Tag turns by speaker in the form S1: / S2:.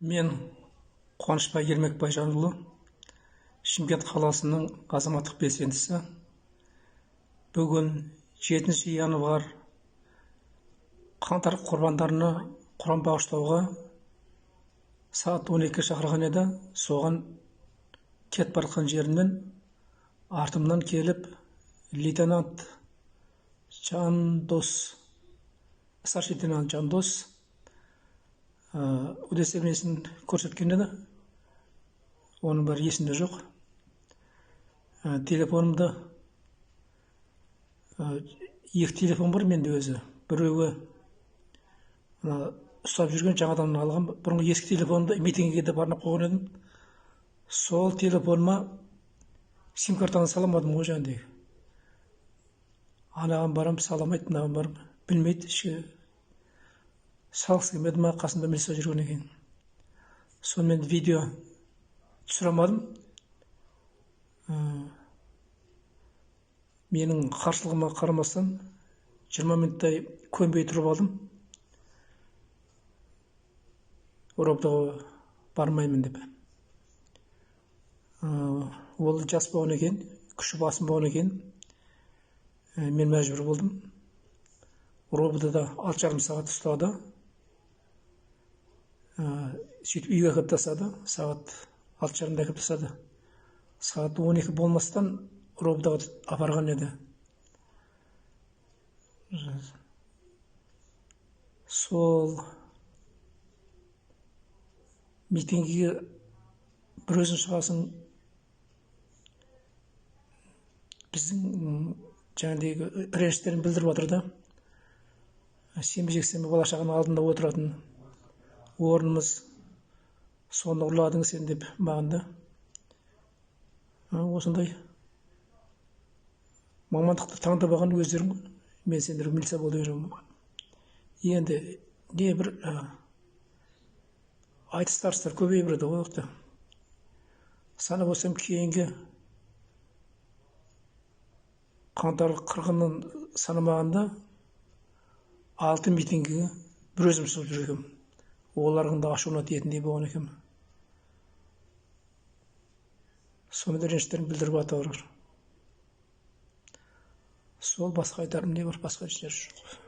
S1: Мен Қуанышбай Ермекбайжанұлы, Шымкент қаласының азаматтық белсендісі. Бүгін 7 январь қаңтар құрбандарына құран бағыштауға сағат 12 шақырған еді. Соған кетіп бара жатқан жерімнен артымнан келіп лейтенант Жандос, старший лейтенант Жандос удостоверениесін көрсеткен еді. Оның бәрі есімде жоқ. Телефонымды, екі телефон бар менде өзі. Біреуі мына ұстап жүрген, жаңадан алған бұрынғы ескі телефонымды митингіге деп арнап қойған едім. Сол телефоныма сим картаны сала алмадым ғой жаңағыдай. Анаған барам, сала алмайды, мынаған барам, білмейді, ішкі салғысы келмеді ма, қасымда милиция жүргеннен кейін. Сонымен видео түсіре алмадым. Менің қарсылығыма қарамастан 20 минуттай көнбей тұрып алдым. РОВД-ға бармаймын деп. Ол жас болған екен, күші басым болған екен. Мен мәжбүр болдым. РОВД-да 6,5 сағат ұстады. Сөйтіп үйге әкеліп тастады. Сағат 6:30-да әкеліп тастады. Сағат 12 болмастан РОВД-ға апарған еді. Сол митингіге бір өзің шығасың. Біздің жаңағыдегі реніштерін білдіріп жатыр да. Сенбі жексенбі бала шағаның алдында отыратын орнымыз, соны ұрладың сен деп маған да. Осындай мамандықты таңдап алған өздерің, мен сендерге милиция бол деген жоқпын. Енді не бір айтыс тартыстар көбейе береді ғой ол. Санап болсам кейінгі қаңтар қырғынын санамағанда 6 митингіге бір өзім шығып жүр екенмін. Олардың да ашуына тиетіндей болған екенмін. Соны реніштерін білдіріп жатыр. Сол басқа айтарым не бар, басқа ешнәрсе жоқ.